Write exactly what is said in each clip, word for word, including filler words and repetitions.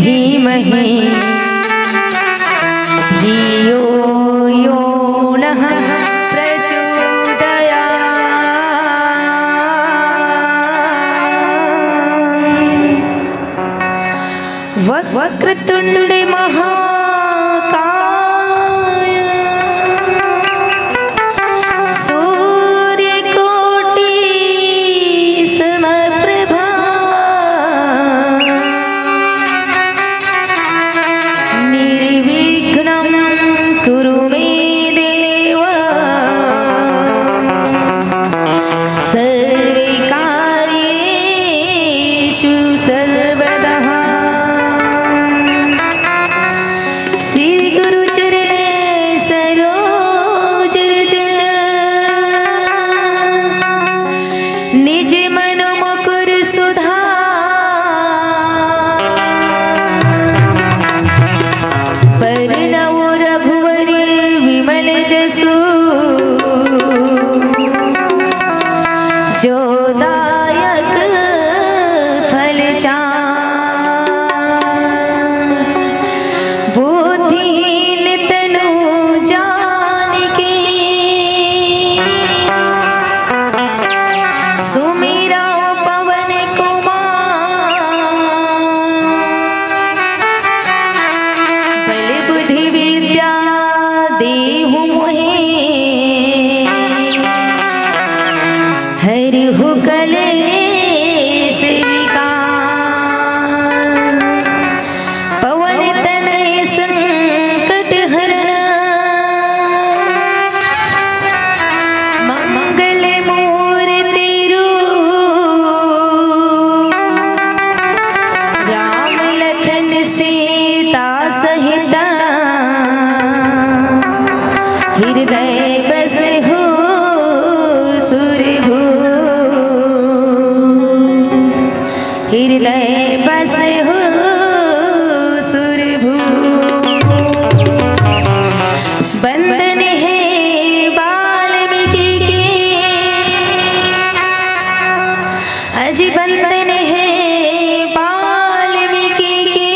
धीमहि धियो यो नः प्रचोदयात्। वक्रतुंड महाकाय सूर्यकोटि समप्रभा। निर्विघ्नं कुरु मे देव सर्वे कार्येषु सर्वदा। श्री गुरु चरण सरोज रज निज मन मुकुर सुधार। परनव रघुवर विमल जसु जो दायक फल चार। बुद्धिहीन तनु जान के सुमिरौ पवन कुमार। बल बुद्धि विद्या देहु मोहे हरहु कलेस विकार। पवन तनय संकट हरण मंगल मूर्ति रूप। राम लखन सीता सहित हृदय बसहु सुरभूप। हृदय बसहु सुरभूप। बंदन हे वाल्मीकि के, अजी बंदन हे वाल्मीकि के,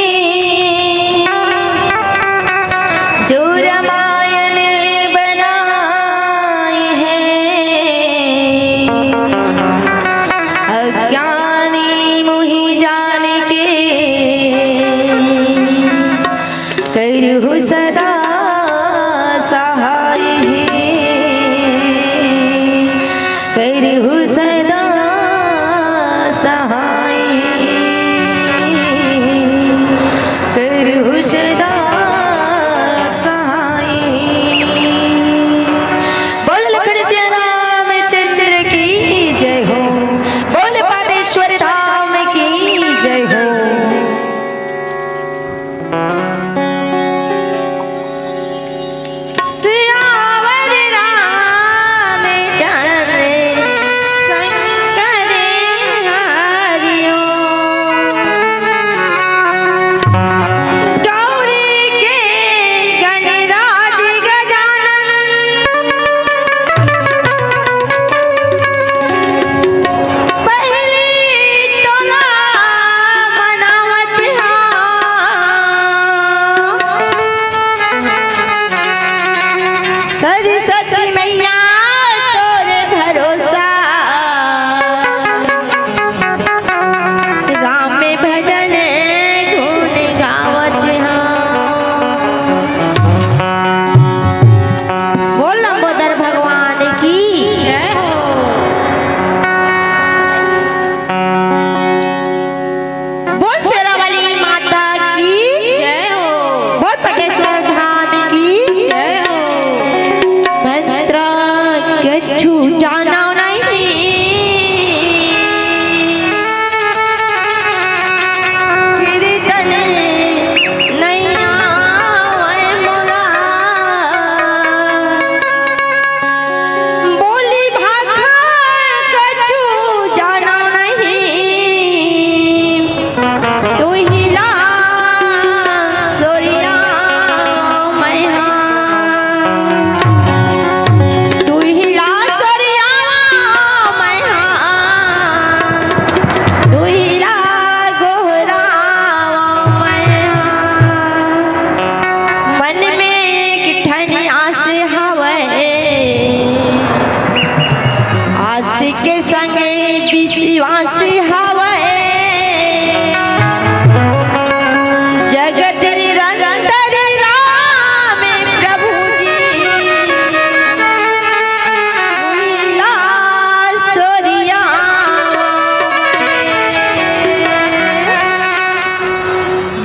जो रामायण बनाए हे अज्ञानी मुहि जान के। करहु सदा सहाय हे, करहु सदा सहाय। निवासी हवय। जगत निरंतर राम प्रभु जी, लीला सोरिया।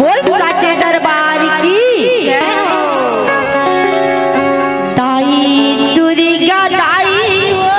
बोल साचे दरबार की जय हो। दाई दुर्गा दाई हो।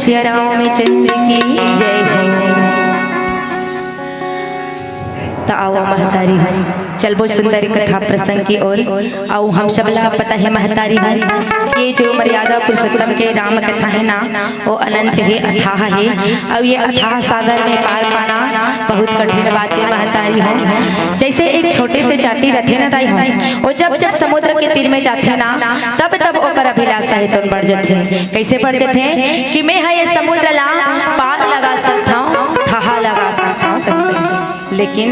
सिया रामचंद्र की जय हो। त आओ महतारी हो, चलबो सुंदर कथा प्रसंग की ओर। अउ हम सब ला पता हे महतारी हो, ये जो मर्यादा पुरुषोत्तम के राम कथा हे ना, वो अनंत हे, अथाह हे। अउ ये अथाह सागर में पार पाना बहुत कठिन बात हे महतारी हो। जैसे एक छोटे से चाटी रथे ना दाई हो, वो जब जब समुद्र के तीर में जाथे ना, तब तब ओकर अभिलाषा हे तोन बढ़ जथे। कैसे बढ़ जथे कि मैं ह ये समुद्र ला पार लगा सकथव, थहा लगा सकथव कहिके। लेकिन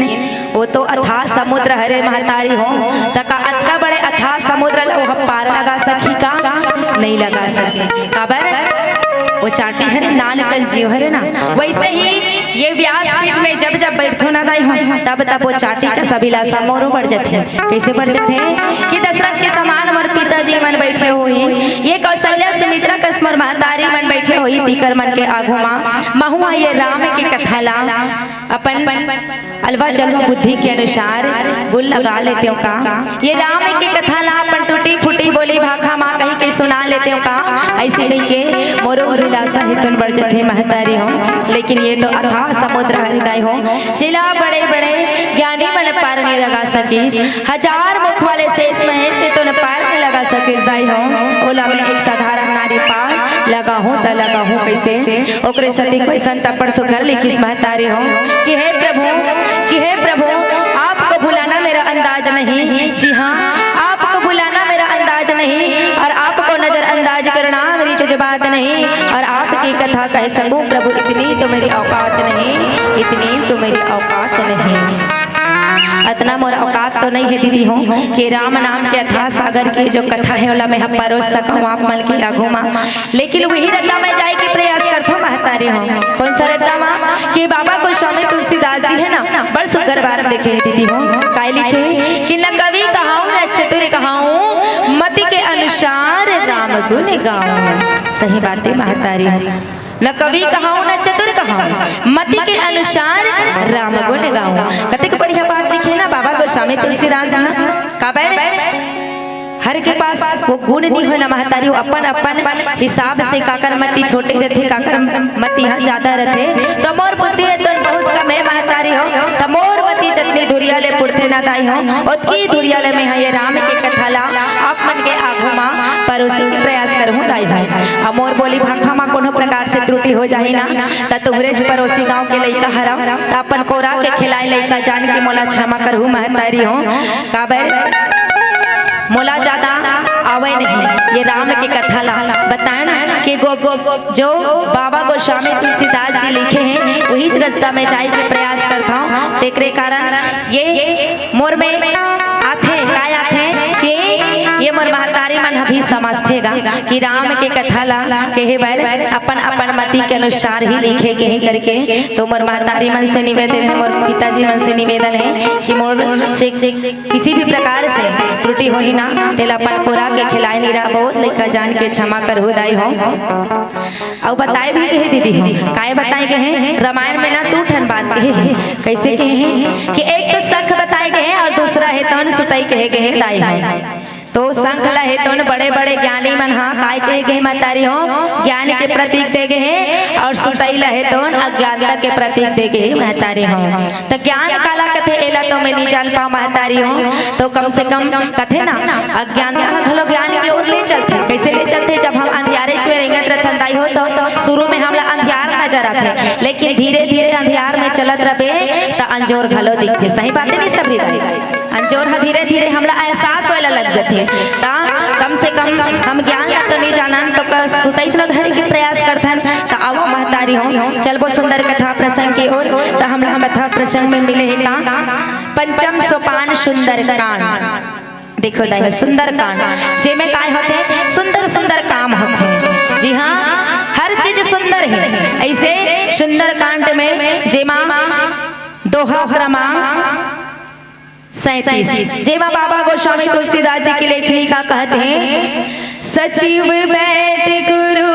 वो तो अथाह समुद्र हरे महतारी हो, त का अतका बड़े अथाह समुद्र ला वो ह पार लगा सकही का? नहीं लगा सके। काबर? वो चाटी हरे, नान कन जीव हरे ना। वैसे ही ये व्यासपीठ में जब जब बैठथों ना दाई हो, तब तब वो चाटी कस अभिलाषा मोरो बढ़ जथे। कैसे बढ़ जथे कि दशरथ के समान मोर पिताजी मन बैठे होही, ये कौशल्या सुमित्रा कस मोर महतारी मन बैठे होही, तीकर मन के आगू मा महू ह ये राम के कथा ला अपन अलवा जलवा बुद्धि के अनुसार गुण लगा लेतेंव का? ये राम के कथा ला अपन टूटी फूटी बोली भाखा मा कहिके सुना लेतेंव का? ऐसे कहिके मोरो अभिलाषा हे तोन बढ़ जथे महतारी हो। लेकिन ये तो अथाह समुद्र हरे दाई हो, जेला बड़े बड़े ज्ञानी मन पार नहीं लगा सकिस। हजार मुख वाले शेष महेश से तोन पार नहीं लगा सकिस दाई हो। ओला मैं एक साधारण नारी पार लगाहूं त लगाहूं कैसे? ओकरे सेती कोई संत अपन सुघर लिखिस महतारी हो कि हे प्रभु, कि हे प्रभु, आपको भुलाना मेरा अंदाज नहीं। जी हाँ, आपको भुलाना मेरा अंदाज नहीं और आपको नजरअंदाज करना मेरी जज्बात नहीं। और आपकी कथा कह सकूं प्रभु, इतनी तो मेरी औकात नहीं, इतनी तो मेरी औकात नहीं। अतना मोर औकात तो नहीं हे दीदी हो कि राम नाम के अथाह सागर के जो कथा हे ओला मैं ह परोस सकूं आप मन के आगू मा। लेकिन वही रद्दा मैं जाए के प्रयास करथों महतारी हो। कौन सा रद्दा मा? कि बाबा गोस्वामी तुलसीदास जी हे ना, बड़ सुघर बात लिखे हे दीदी हो। काय लिखे हे कि न कवि कहाऊं न चतुर कहाऊं, मति के अनुसार राम गुण गाऊं। सही बात हे महतारी हो। न कवि कहाऊं न चतुर कहाऊं, मति के अनुसार राम गुण गाऊं। कतेक बढ़िया बात लिखे ना बाबा गोस्वामी तुलसीदास जी। काबर? हर के पास वो गुण नहीं होय ना महतारी हो, अपन अपन हिसाब से काकर मति छोटे रथे, काकर मति ह ज्यादा रथे। त मोर बुद्धि हे तोन बहुत कम हे महतारी हो, त मोर मति जतनी धुरिया ले पुरथे ना दाई हो, ओतकी धुरिया ले मैं ह ये राम के कथा ला आप मन के आगू मा परोसे के प्रयास करहूं दाई हो। अब मोर बोली भाखा मा कोनो प्रकार से त्रुटि हो जाही ना, त तुहरेच परोसी गांव के लइका हरव, त अपन कोरा के खिलाए लइका जान के मोला क्षमा करहू महतारी हो। काबर मोला ज्यादा आवय नहीं ये राम के कथा ला बताए ना कि गो, गो, जो बाबा गोस्वामी तुलसीदास जी लिखे हे, वही रद्दा में जाए के प्रयास करथंव। तेकरे कारण ये मोर में आथे, काय आथे कि ये मोर महतारी मन ह भी समझथे गा कि राम के कथा ला कहे बर अपन अपन मति के अनुसार ही लिखे गे हे करके। तो मोर महतारी मन से निवेदन हे, मोर पिताजी मन से निवेदन हे कि मोर से किसी भी प्रकार से त्रुटि होही ना, तेला अपन कोरा के खिलाए नहीं रहबो, लइका जान के क्षमा करहू दाई हो। अउ बताए भी गे हे दीदी हो, काय बताए गे हे? रामायण में ना दू ठन बात कहे हे। कैसे कहे हे कि एक तो शंख बताए गे हे अउ दूसरा हे तोन सुतई कहे गे हे दाई हो। तो शंख ला हे तोन बड़े बड़े ज्ञानी मन हा काय कहे गे हे महतारी हो, ज्ञान के प्रतीक दे गे हे, अउ सुतई ला हे तोन अज्ञानता के प्रतीक दे गे हे महतारी हो। त ज्ञान काला कथे, एला तो मैं नहीं जान पाव महतारी हो। तो कम से कम कथे ना, अज्ञानता ह घलो ज्ञान के ओर ले चलथे। कैसे ले चलथे? जब हम अंधियारे में रेंगत रथन दाई हो, तो शुरू में हमला अंधियार नजर आथे, लेकिन धीरे धीरे अंधियार में चलत रबे त अंजोर घलो दिखथे। सही बात हे नहीं सबरी दाई? अंजोर ह धीरे धीरे हमला एहसास होए ला लग जथे। त कम से कम हम ज्ञान ला तो नहीं जानन, तो का सुतई च ला धरे के प्रयास करथन। त आवो महतारी हो, चलबो सुंदर कथा प्रसंग की ओर। त हमला कथा प्रसंग में मिले हे का पंचम सोपान सुंदर कांड। देखो दाई, सुंदर कांड जेमे काय होथे? सुंदर सुंदर काम होथे। जी हाँ, हर चीज सुंदर हे। ऐसे सुंदर कांड में जेमा दोहा क्रमांक सैंतीस, जेमा बाबा गोस्वामी तुलसीदास जी के लेखनी का कहत हे, सचिव वैद्य गुरु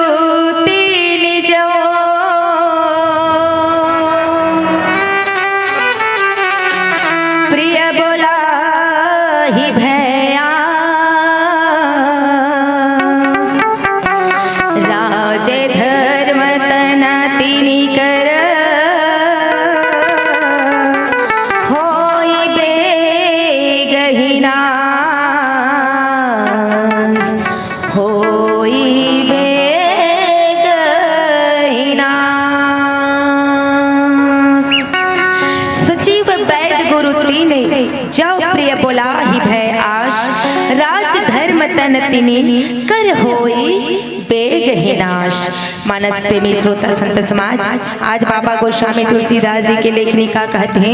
तीन जो, प्रिय बोलाही भैया, राजे धर्म जब प्रिय बोलाही भय आश, राज धर्म तन तिनी, कर होई बेग ही नाश। मानस प्रेमी श्रोता संत समाज, आज बाबा गोस्वामी तुलसीदास जी के लेखनी का कहत हे,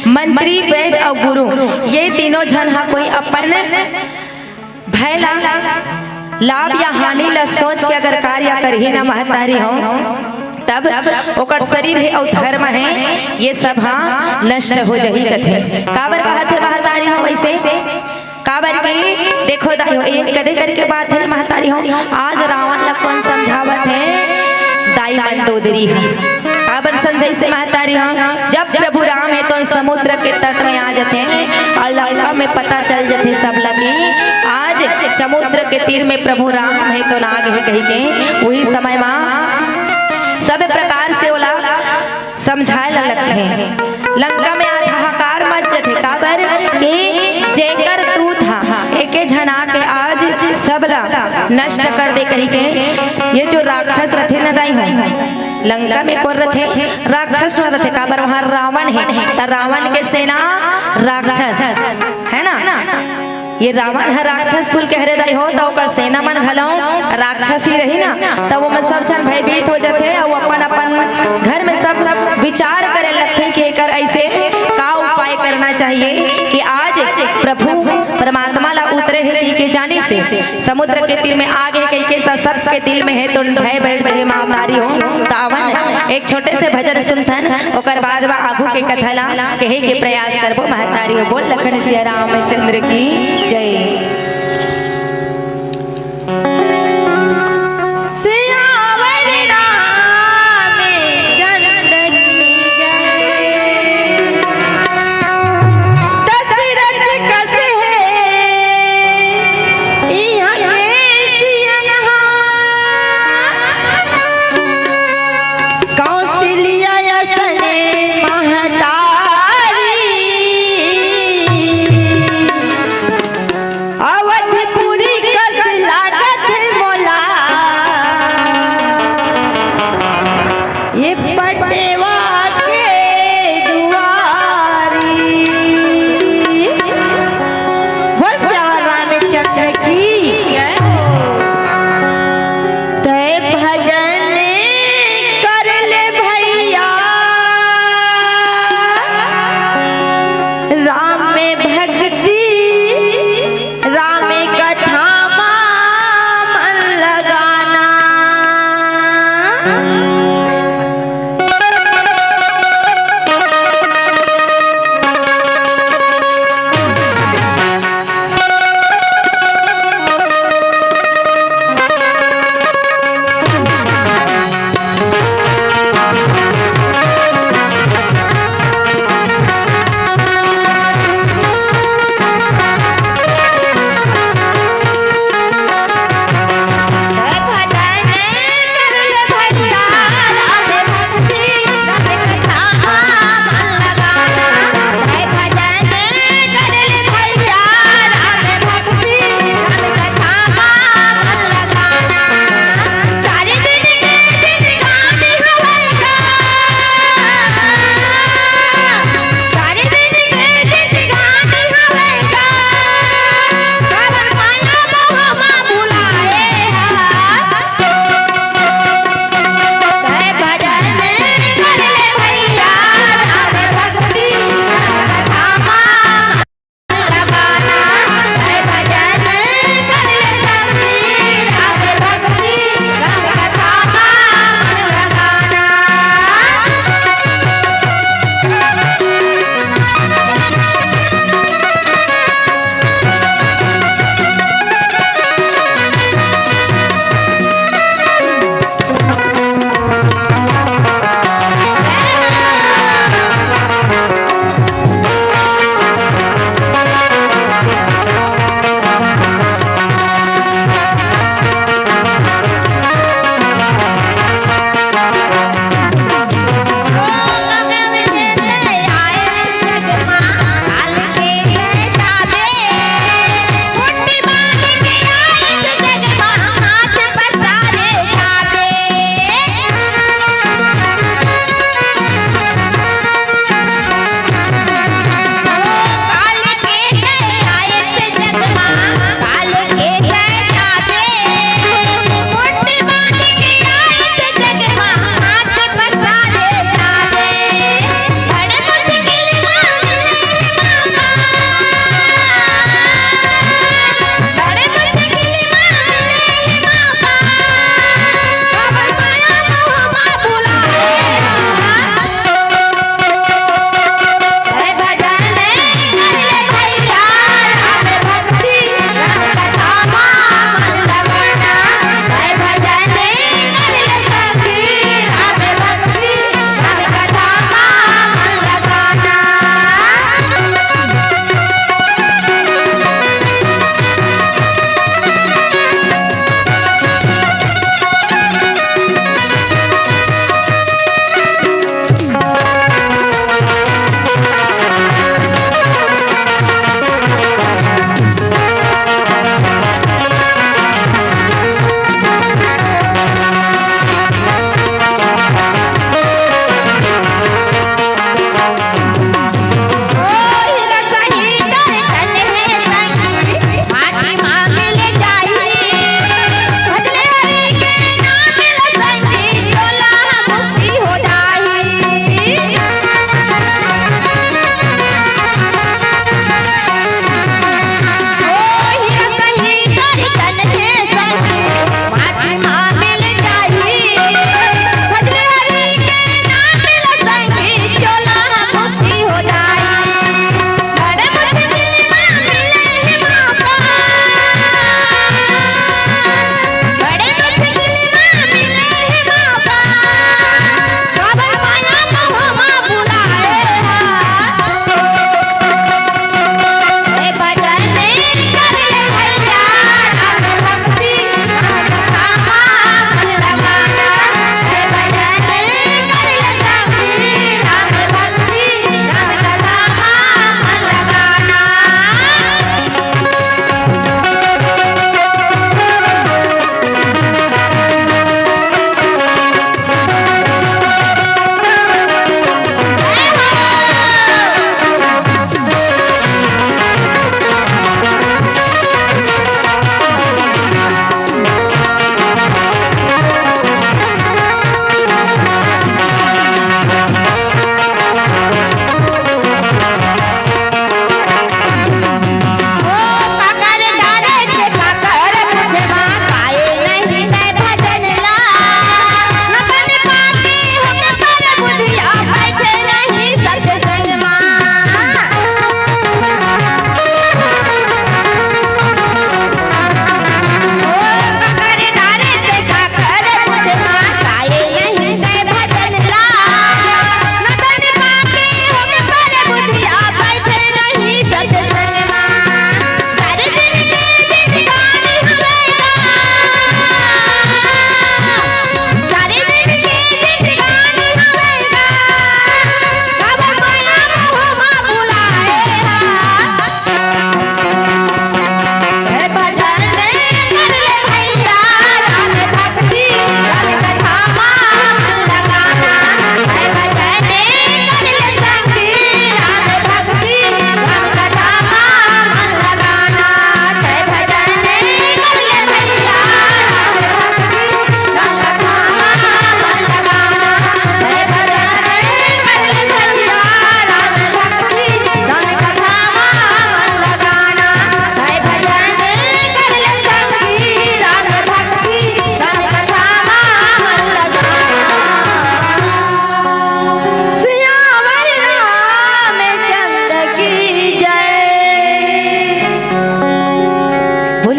मंत्री, वैद अउ गुरु, ये तीनों झन हा कोई अपन भय ला, लाभ या हानि ला सोच के अगर कार्य करही ना महतारी हो, तब ओकर शरीर हे अउ धर्म हे, ये सब हा नष्ट हो जही कथे। काबर कहत हे महतारी हो वैसे? काबर कि देखो दाई हो, ये कदे करके बात हे महतारी हो, आज रावण ला कोन समझावत हे? दाई मंदोदरी हे। काबर समझाइसे महतारी हो? जब प्रभु राम हे तो समुद्र के तट में आ जाथे अउ लंका में पता चल जाथे सब ला कि आज समुद्र के तीर में प्रभु राम हे तो नाग हे कही के, उही समय मा सब प्रकार से ओला समझाए ला लगथे। लंका में आज हाहाकार मच जथे, काबर कि जेकर दूत हा एके झन आके आज सबला नष्ट कर दे कही के। ये जो राक्षस रथे न दाई हो, लंका में कोन रथे? राक्षस रथे। काबर वहाँ रावण हे, त रावण के सेना राक्षस, है ना? ये रावण ह राक्षस कुल के हरे दाई हो, त ओकर सेना मन घलो राक्षस ही रही ना, त ओमन सब झन भयभीत हो जथे अउ अपन अपन घर में सब विचार करे लगथे कि एकर ऐसे का उपाय करना चाहिए कि आज प्रभु परमात्मा ला उतरे हे कहि के जानी से समुद्र के तीर में आगे कहि के स-, सबके दिल में हे तो भय बैठ गए महतारी हो। तावन एक छोटे से भजन सुनथन, ओकर बाद वा आगू के कथा ला कहे के प्रयास करबो महतारी हो। बोल लखन सिया रामचंद्र की जय। सियावर रामचंद्र की जय। दशरथ कस हे इहाँ के सियनहा, कौशल्या असन महतारी। अवधपुरी कस लागत हे मोला, ये पटेवा के दुआरी। बोल सियावर रामचंद्र की जय हो। तय भजन कर ले भैया, राम में भक्ति, राम कथा मा मन लगाना।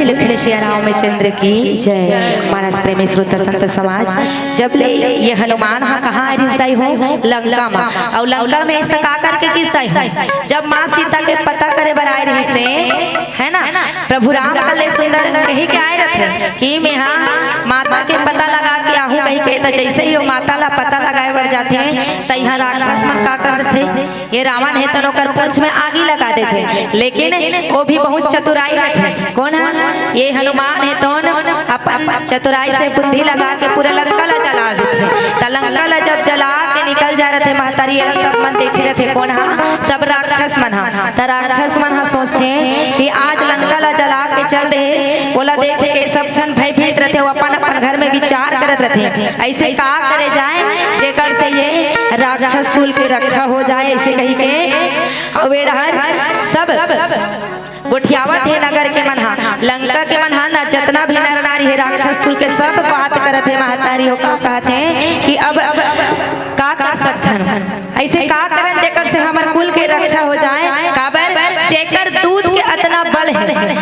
लखन सिया रामचंद्र की जय। मानस प्रेमी श्रोता संत समाज, जब ले ये हनुमान हा कहाँ आरिस दाई हो? लंका मा। अउ लंका में इस त का करके गिस दाई हो? जब माँ सीता के पता करे बर आए रहिसे, है ना, प्रभु राम कल्ले सुंदर कही के आए रथे कि मेहा माता के पता लगा के आहूँ कही के, त जैसे ही वो माता ला पता लगाए बर जाथे, त यहाँ राक्षस मन का कर देथे? ये रावण हे त ओकर पूंछ में आगी लगा देथे, लेकिन वो भी बहुत चतुराई रथे। कोन हा? ये हनुमान हे त अपन चतुराई से बुद्धि लगा के पूरा लंका ला जला देथे। त लंका ला जब जला के निकल जा रथे महतारी, ये सब मन देखे रथे। कोन हा? सब राक्षस मन हा। त राक्षस मन हा सोचथे कि आज लंका ला जला के चल दे, ओला देख के सब झन भयभीत रथे, वो अपन अपन घर में विचार करत रथे, ऐसे का करे जाए जेकर से ये राक्षस कुल के रक्षा हो जाए, ऐसे कही के। अउ ए डहर सब गोठियावत हे नगर के मन हा, लंका के मन हा ना, जतना भी नर नारी हे राक्षस कुल के, सब बात करत हे महतारी हो, का कहत हे कि अब, अब का कर सकथन, ऐसे का करन जेकर से हमर कुल के रक्षा हो जाए। काबर? जेकर दूत के अतना बल हे,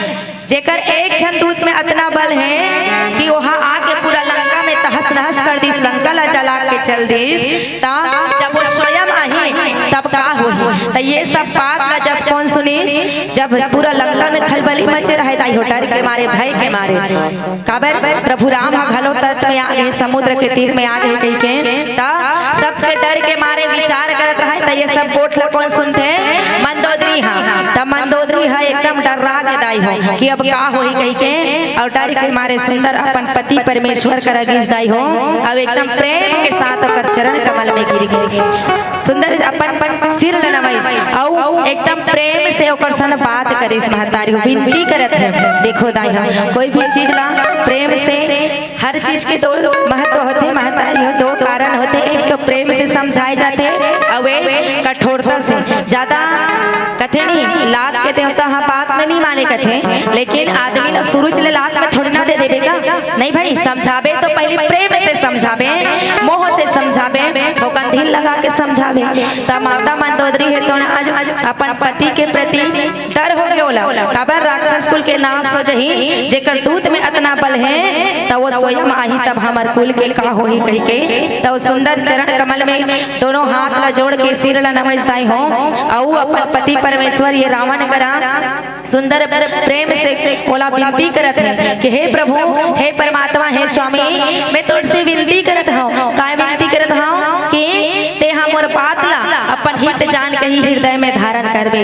जेकर एक झन दूत में अतना बल हे कि ओहा आके पूरा लंका में तहस नहस कर दिस, लंका ला जला के चल दिस, त जब वो स्वयं आही तब का होही? त ये सब बात ला जब कोन सुनिस? जब पूरा लंका में खलबली मचे रहे, दाई हो, डर के मारे, भय के मारे। काबर? प्रभु राम हा घलो तट में आ गे, समुद्र के तीर में आ गे कही के, त सबके डर के मारे विचार करत रहे। त ये सब गोठ ला कोन सुनथे? मंदोदरी हा। त मंदोदरी हा एकदम डर्रा गे दाई हो कि अब का होही कही के, अउ डर के मारे सुंदर अपन पति परमेश्वर करा गिस दाई हो, अउ एकदम प्रेम के साथ ओकर चरण कमल में गिर गे। सुंदर अपन, अपन सिर ल नवाइस, अउ एकदम प्रेम से ओकर सन बात करिस महतारी हो, विनती करत हे। देखो दाई हो, कोई भी चीज ला प्रेम से, हर चीज के दो महत्व होथे महतारी हो, दो कारण होथे। एक तो प्रेम से समझाए जाथे, अउ एक कठोरता से। ज्यादा कथे नहीं, लात के देवता हा बात में नहीं माने कथे, लेकिन आदमी ला सुरुच ले लात में थोड़ी ना दे देबे का। नहीं भाई, समझाबे तो पहली प्रेम से समझाबे, मोह से समझाबे, ओकर दिल लगा के समझाबे। त माता मंदोदरी हे त आज अपन पति के प्रति डर हो गे ओला, काबर राक्षस कुल के नाश हो जही, जेकर दूत में अतना बल हे, त वो स्वयं आही, तब हमर कुल के का होही कही के। त वो सुंदर चरण कमल में दोनों हाथ ला जोड़ के सिर ला नमस्ताई हो, अउ अपन पति परमेश्वर ये रावण करा सुंदर प्रेम से ओला विनती करत हे कि हे प्रभु, हे परमात्मा, हे स्वामी, मैं तोर से विनती करत हूँ। काय विनती करत हूँ कि ते हा मोर बात ला अपन हित जान के ही हृदय में धारण करबे।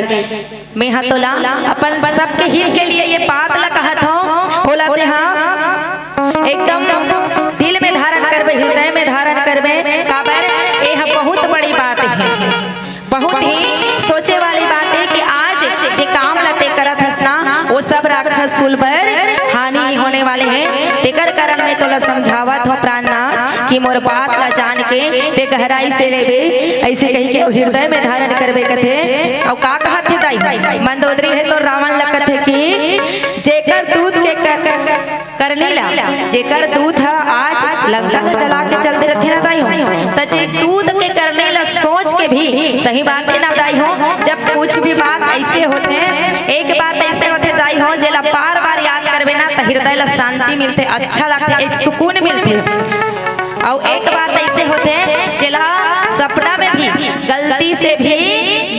मैं हा तोला अपन सबके हित के लिए ये बात ला कहत हूँ, ओला ते हा एकदम दिल में धारण करबे, हृदय में धारण करबे, काबर ये हा बहुत बड़ी बात हे। बहुत ही सोचे वाली बात हे कि आज जे काम ला ते करत हस ना, वो सब राक्षस कुल बर हानि ही होने वाले हे। तेकर कारण मैं तोला समझावत हूँ प्राणनाथ कि मोर बात ला जान के ते गहराई से लेबे, ऐसे कही के हृदय में धारण करबे कथे। अउ का कहत हे दाई, मंदोदरी हे त रावण ला कथे कि जेकर दूत के कर करनी ला, जेकर दूत ह आज लंका ला जला के चल दे रथे ना दाई हो, त जे दूत के करनी ला सोच के भी, सही बात हे ना दाई हो, जब कुछ भी बात ऐसे होथे, एक बात ऐसे होथे दाई हो, जेला बार बार याद करबे ना त हृदय ला शांति मिलथे, अच्छा लगथे, एक सुकून मिलथे। अउ एक बात ऐसे होथे, जेला सपना में भी गलती से भी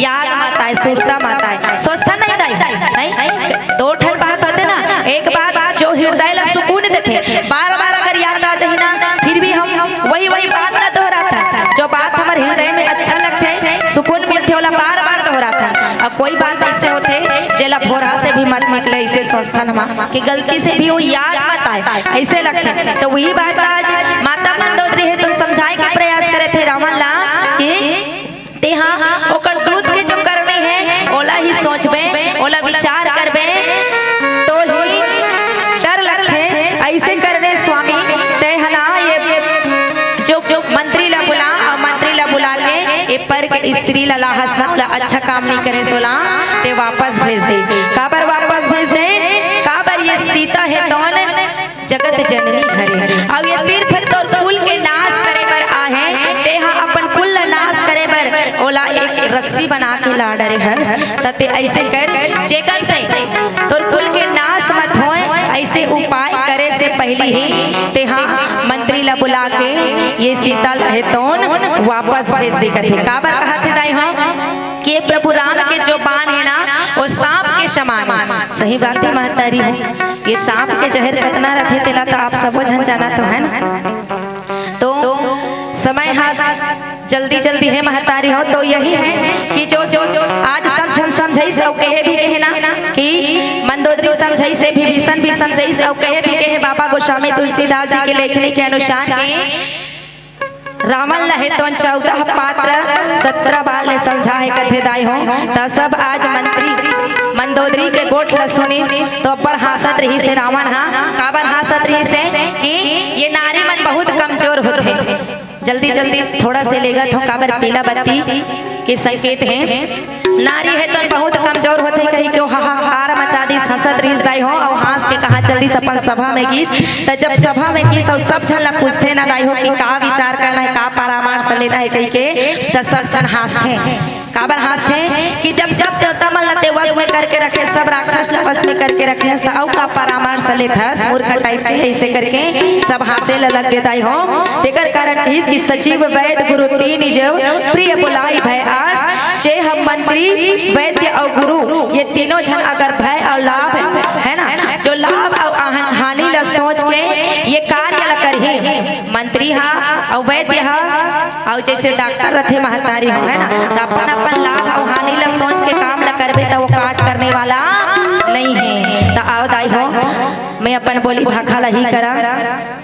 याद मत आए, सुरता मत आए, सोचता नहीं दाई, नहीं? दो ठन बात होथे ना, एक बात जो हृदय ला सुकून देथे, बार बार अगर याद आ जाही ना, फिर भी हम वही वही बात ला दोहराथन। जो बात हमर हृदय में अच्छा लगथे, सुकून मिलथे, ओला बार बार दोहराथन। अब कोई बात ऐसे होथे जेला भोरा से भी मत निकले, ऐसे सोचथन हम कि गलती से भी वो याद मत आए, ऐसे लगथे। त वही बात आज माता मंदोदरी हे त समझाए के प्रयास करे थे रावण ला कि तेहा ओकर दूत के जो करनी हे, ओला ही सोचबे, ओला विचार करबे, तो ही डर लगथे। ऐसे करने स्वामी, ते ह ना ये जो, जो मंत्री ला बुला, अउ मंत्री ला बुला के ये पर के स्त्री ला लाहस ना, ओला अच्छा काम नहीं करे सोला, ते वापस भेज दे। काबर वापस भेज दे? काबर ये सीता हे तौन जगत जननी हरे। अब ये सिर्फ तोर कुल के नाश करे बर आहे, तेहा अपन कुल ला नाश करे बर ओला एक रस्सी बना के ला डरे हस, त ते ऐसे कर, जेकर से तोर कुल के नाश मत होए, ऐसे उपाय करे से पहिली ही तेहा मंत्री ला बुला के ये सीता ल हे तोन वापस भेज दे कथे। काबर कहत हे दाई हो कि प्रभु राम के जो बाण हे ना, वो सांप के समान हे। सही बात हे महतारी हो, ये सांप के जहर कतना रथे तेला तो आप सबो झन जानत हो, है ना? तो समय ह जल्दी जल्दी हे महतारी हो, तो यही है कि जो, जो आज सब झन समझइस अउ कहे भी कहे ना कि मंदोदरी समझइस हे, विभीषण भी समझइस अउ कहे भी कहे बाबा गोस्वामी तुलसीदास जी के लेखनी के अनुसार कि रावण ल हे तोन चौदह पात्र सत्रह बार ले समझा हे कथे दाई हो। त सब आज मंत्री मंदोदरी के गोठ ल सुनिस तो अब्बड़ हाँसत रहिस हे रावण हा। काबर हाँसत रहिस हे कि ये नारी मन बहुत कमजोर होथे। जल्दी जल्दी थोड़ा से लेगत हो, काबर पीला बत्ती के संकेत हे। नारी हे तो बहुत कमजोर होथे कही के ओ हाहाकार मचा दिस, हंसत रहिस दाई हो, अउ हंस के कहाँ चल दिस अपन सभा में गिस। त जब सभा में गिस अउ सब झन ला पूछथे ना दाई हो कि का विचार करना हे, का परामर्श लेना हे कही के, त सब झन हंसथे। काबर हंसथे कि जब सब देवता मन ला ते वश में करके रखे, सब राक्षस ला वश में करके रखे हस, त अउ का परामर्श लेथस मूर्ख टाइप के, ऐसे करके सब हंसे ला लग गे दाई हो। तेकर कारण इस कि सचिव वैद्य गुरु तीन जब प्रिय बुलाई भय आस, जे हम मंत्री वैद्य अउ गुरु ये तीनों झन अगर भय अउ लाभ है ना, जो लाभ अउ आह-, हानि ला सोच के ये कार्य ला करही। मंत्री हा अउ वैद्य हा अउ जैसे डॉक्टर रथे महतारी हो, है ना, त अपन अपन लाभ अउ हानि ला सोच के काम ला करबे त वो काट करने वाला नहीं है। त आओ दाई हो, मैं अपन बोली भाखा ला ही करा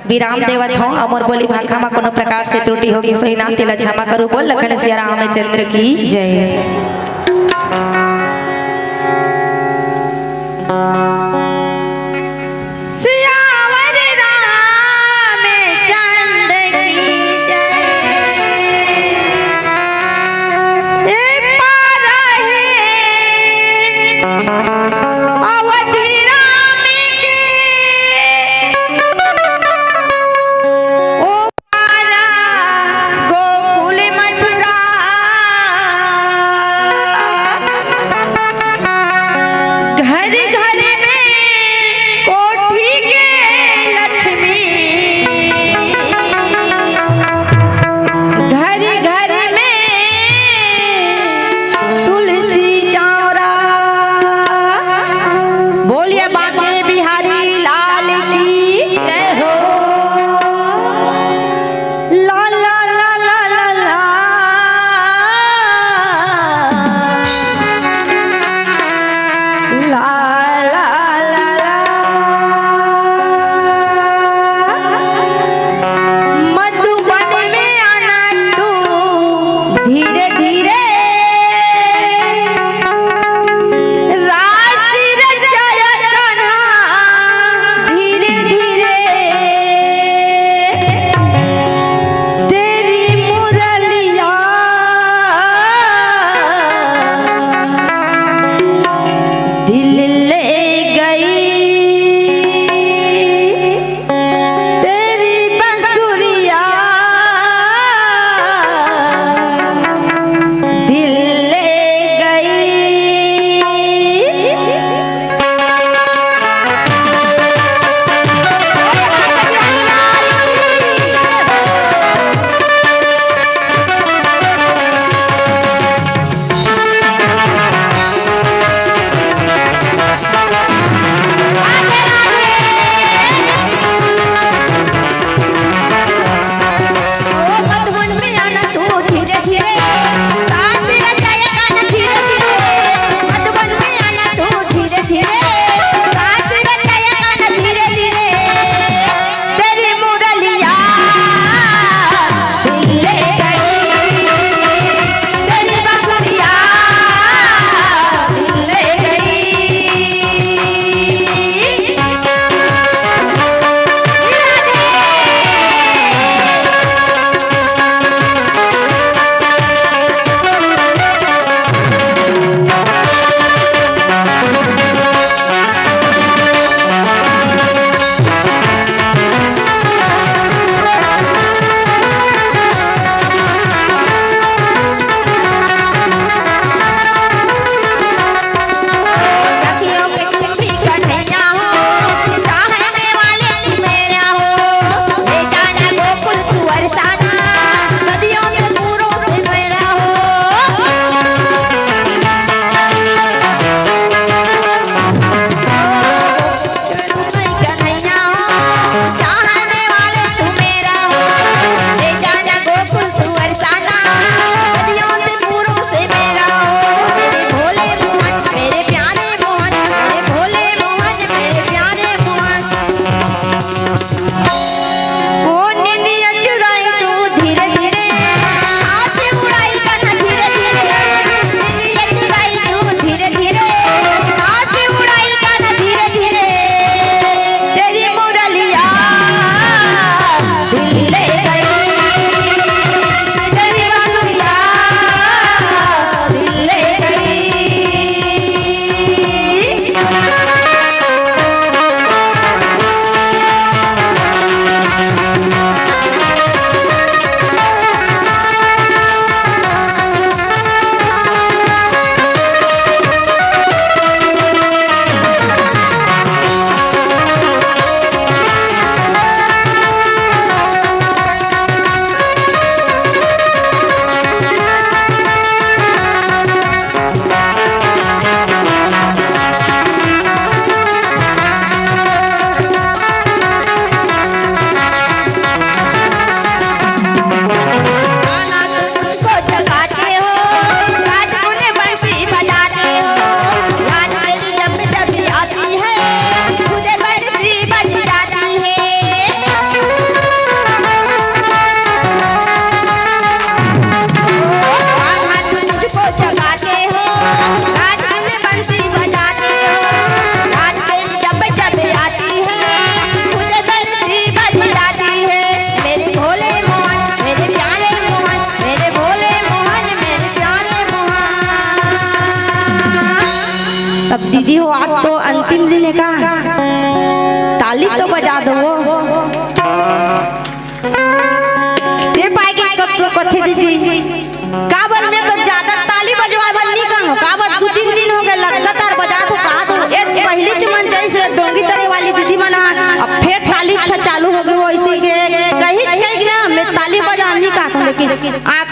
विराम देवत हूँ। अउ मोर बोली भाखा म कोनो प्रकार से त्रुटि होगी, सोई नाम तेला क्षमा करू। बोल लखन सिया रामचंद्र की जय। सियावर रामचंद्र की जय। ए पारा हे अवधि राम की। ओ पारा गोकुल मथुरा। घर घर में कोठी के लक्ष्मी, घर घर में तुलसी चौरा। बोलिए बांके बिहारी लाल की जय हो। ला ला ला ला ला ला। ला ला ला ला। मधुबन में आना तू धीरे धीरे। रास रचाया कान्हा धीरे धीरे। तेरी मुरलिया दिल ले गई। तेरी बंसुरिया दिल ले गई। दीदी हो, आज तो अंतिम दिन हे का, ताली तो बजा दो। ये पाए के कतको कथे दीदी, काबर मैं तो ज्यादा ताली बजवा बर नहीं कहूँ, काबर दू तीन दिन हो गए लगातार बजात हो, कहा तो एक पहली च मन जैसे डोंगी तरे वाली दीदी मन ह, अब फेर ताली अच्छा चालू हो गए, वैसे के कही कही ना मैं ताली बजा नहीं कहूँ, लेकिन आ